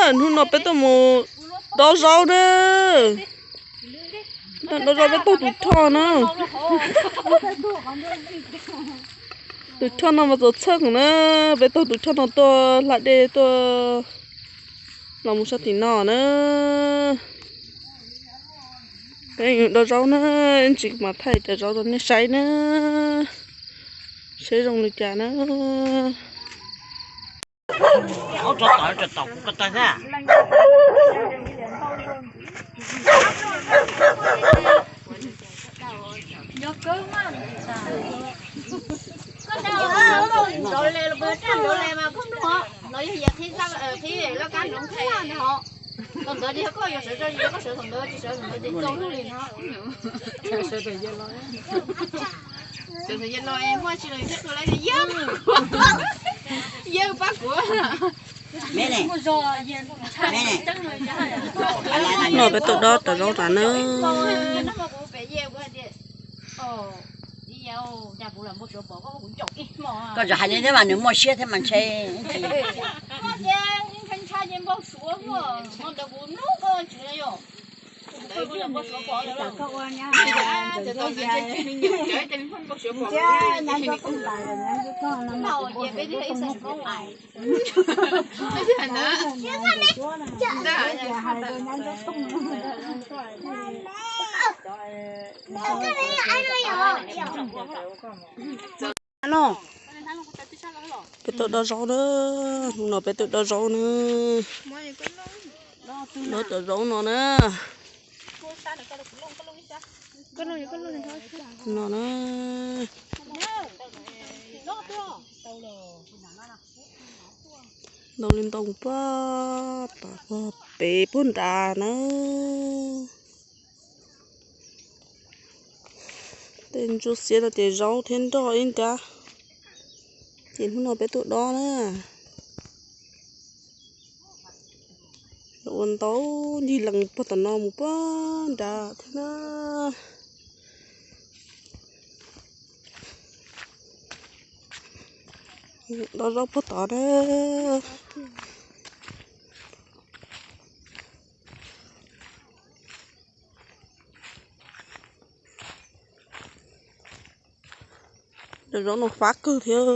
Hnub no peb tuaj mus dob zaub na. Dob zaub peb taug tus roj na. Tus roj no mas txaus txhawj na. Peb taug tus roj no tuaj hla dej tuaj los mus sab tim no na. Peb dob zaub na, ib ntsis mam thaij cov zaub rau nej saib na, saib zoo li cas na. No peb tuaj dob cov zaub tas na. Koj tseem hais li thiab mas nws muaj siab thiab mas ntshe. No, peb tuaj dob zaub na, hnub no peb tuaj dob zaub na, dob cov zaub no na. No na. Ntau li ntau puag tom puag pem puag nrad na. Tej ntsuab xiab no ces zaub thiab nroj ib nrab. Ces hnub no peb tuaj dob na. Ua ntau ncig lees puag tom no mus puag nrad thiab na. Dob zaub puag tod na. Cov zaub no fab kawg thiab.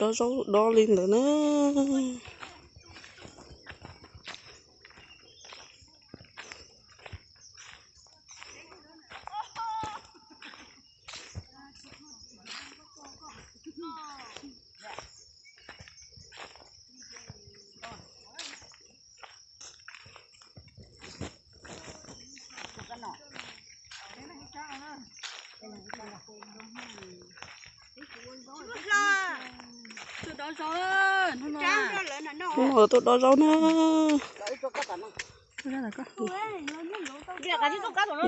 Dob zaub dob li ntawd na. Hnub no tuaj dob zaub na.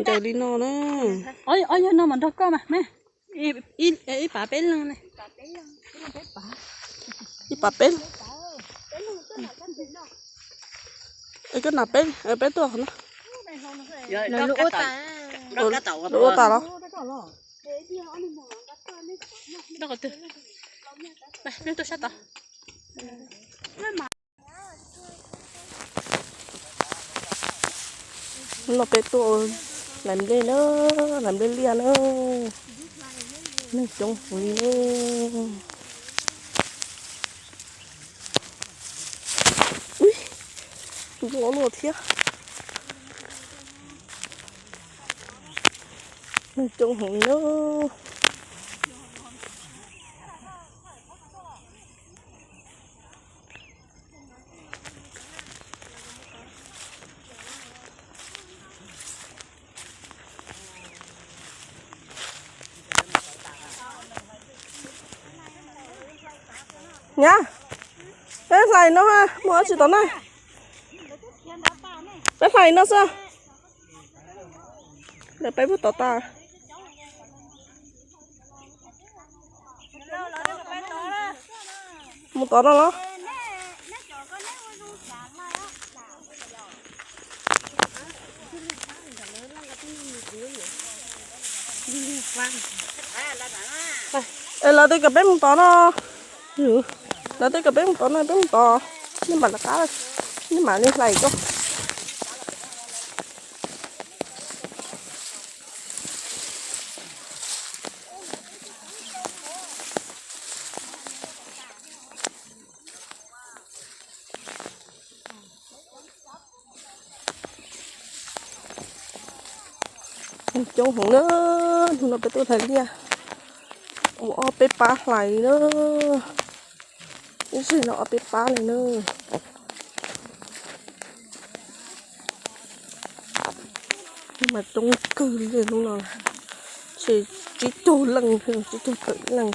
Ncaws li no na. Ob yawg no mas nrog koj mas me. Ib pas peb leeg ne. Ib pas peb. Es koj nam peb, peb tuaj no. Lawv ua tas los? Hnub no peb tuaj hlais nplej na, hlais nplej liaj na. Neeg coob heev li na. Ub, tus zoo luaj thiab. Neeg coob heev li na. Nyab, peb hlais no ha, muaj dab tsi tom na? Peb hlais no xwb. Lawv peb puag tom tas. Mus tod no los? Lawv twb kom peb mus tod no. Lawv twb kom peb mus tod no, peb mus tod. Nej mam lawv qab, nej mam li hlais koj. Coob heev na, hnub no peb tuaj hlais liaj ua ob peb pab hlais na. Ib zaug no ob peb pab li na. Mas coob kawg li hnub no, ntshe tsib caug leej, tsib caug tawm leej.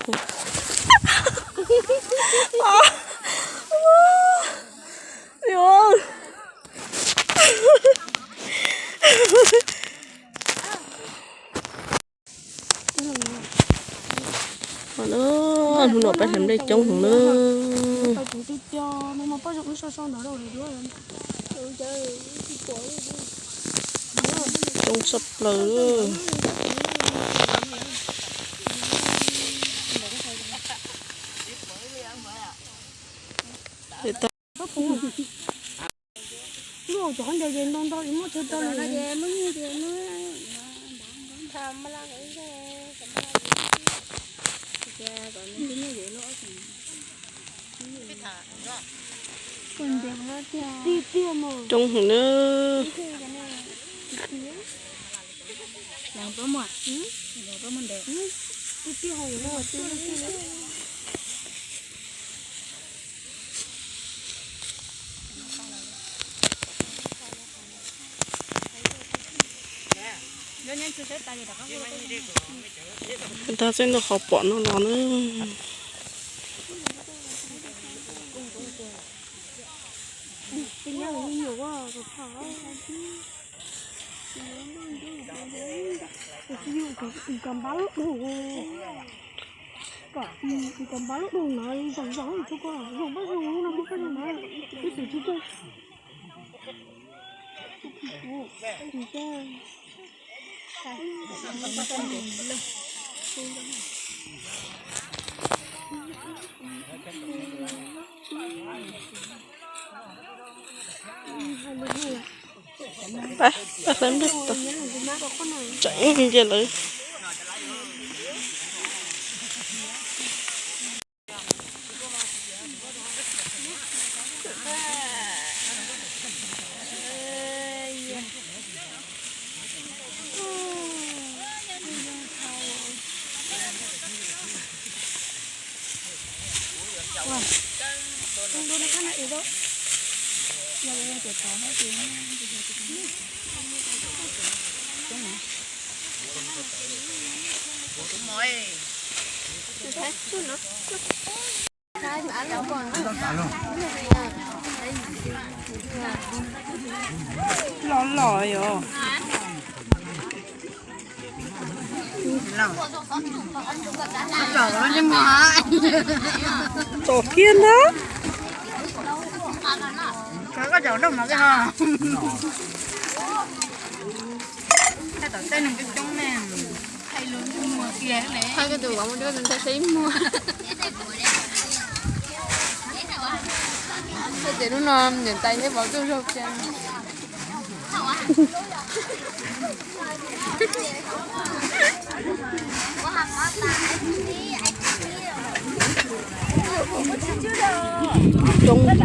Hnub no peb hlais nplej coob heev na. Coob tshaj plaws. Coob heev na. Ntag xwb ntag qhov pom no no na. Pab, pab hlais nplej tod, tsam ib ntsia lawv. Los los yom. Tsom kiag ntag. Thaij koj tus vauv mus rau tus ntxhais saib muag. Thaij ces hnub no niam tais thiab vauv tuaj zaug cas. Coob heev.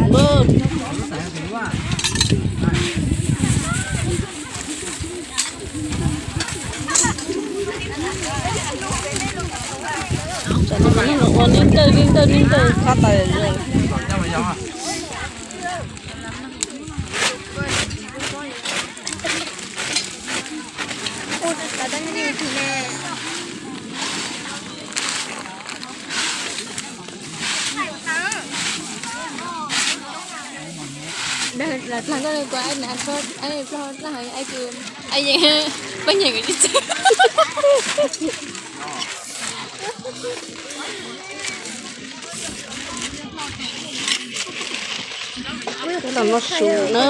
Tsam no mas neeg los ua li ntawd li ntawd li ntawd qab tas zog. Dag las dlag koj li kua ai na koj ai plaub dlag ai kws ai yeej paj nyem kws tsis txawj. Peb los noj su na,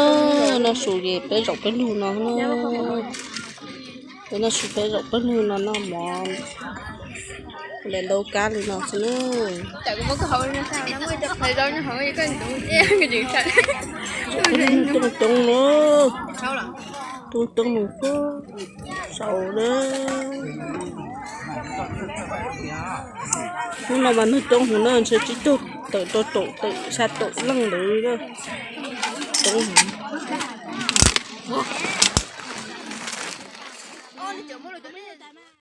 noj su ces peb zaum peb lug no na. Peb noj su peb zaum pawg lug no noj mov, lam ntau kab li no xwb na. Coob coob na, coob coob mus puag saud na. Hnub no mas neeg coob heev na, ntshe tsib caug tawm rau caum tawm xya caum leej ntawd na. Coob heev.